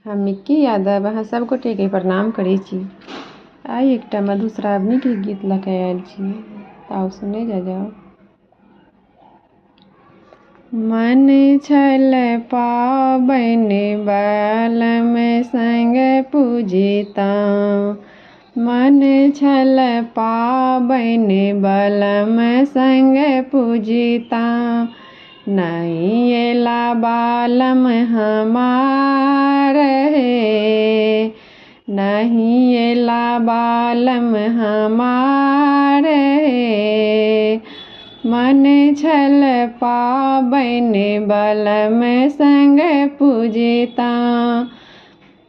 हम मिक्की यादव अहाँ सब गोटेके प्रणाम करै छी। आइ एकटा मधुश्रावणीके गीत लऽ कऽ आयल छी, तऽ आउ सुनै जा जाउ। मन छल पाबनि बालम संग पूजिता, मन छल पाबनि बलम संग पूजिता, नहीं एला बालम हमार हे, नहीं एला बालम हमार हे। मन छल पाबनि बलम संग पूजिता,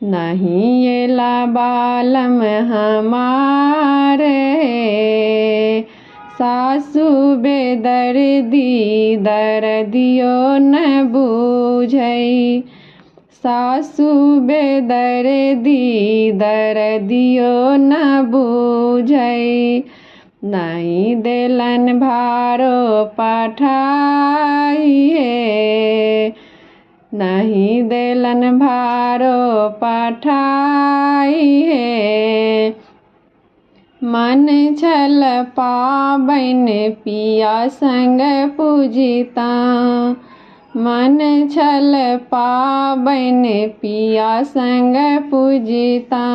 नहीं एला बालम हमार हे। सासु बेदर्दी दर्दियो न बूझै, सासु बेदर्दी दर्दियो न बूझै, नहीं देलन भारो पठाई हे, नहीं देलन भारो पठाई हे। मन छल पाबनि पिया संग पूजिता, मन छल पाबनि पिया संग पूजिता,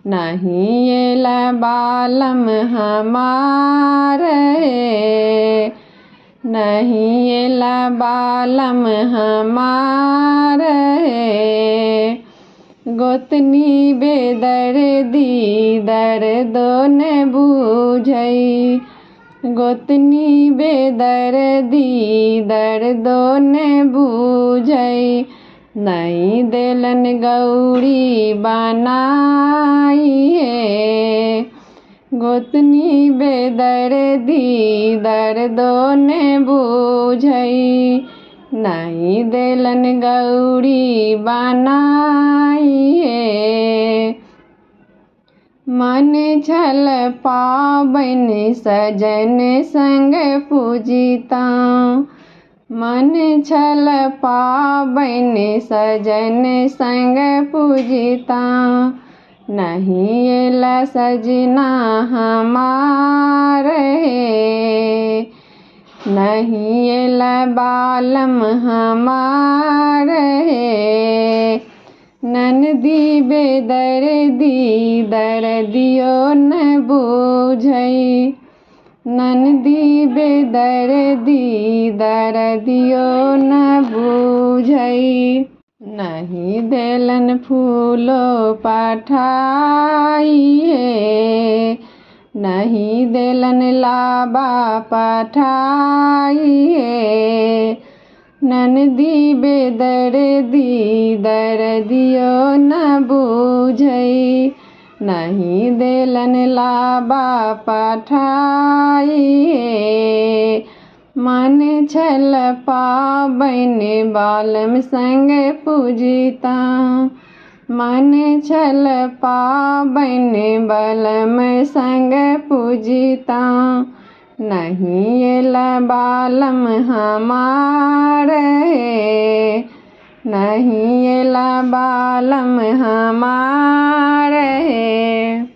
नहीं एला बालम हमार हे, नहीं एला बालम हमार हे। गोतनी बेदर्दी दर्दो न बूझै, गोतनी बेदर्दी दर्दो न बूझै, नहीं देलन गौरी बनाई हे। गोतनी बेदर्दी दर्दो न बूझै, नहीं देलन गौरी बनाई हे। मन छल पाबनि सजन संग पूजिता, मन छल पाबनि सजन संग पूजिता, नहीं एला सजना हमार हे, नहीं एला बालम हमार हे। ननदी बेदर्दी दर्दियो न बूझै, ननदी बेदर्दी दर्दियो न बूझै, नहीं देलन फूलो पठाई हे, नहीं देलन लाबा पठाई हे। ननदी बेदर्दी दर्दियो न बूझै, नहीं देलन लाबा पठाई हे। मन छल पाबनि बालम संग पूजिता, मन छल पाबनि बलम संग पूजिता, नहीं एला बालम हमार हे, नहीं एला बालम हमार हे।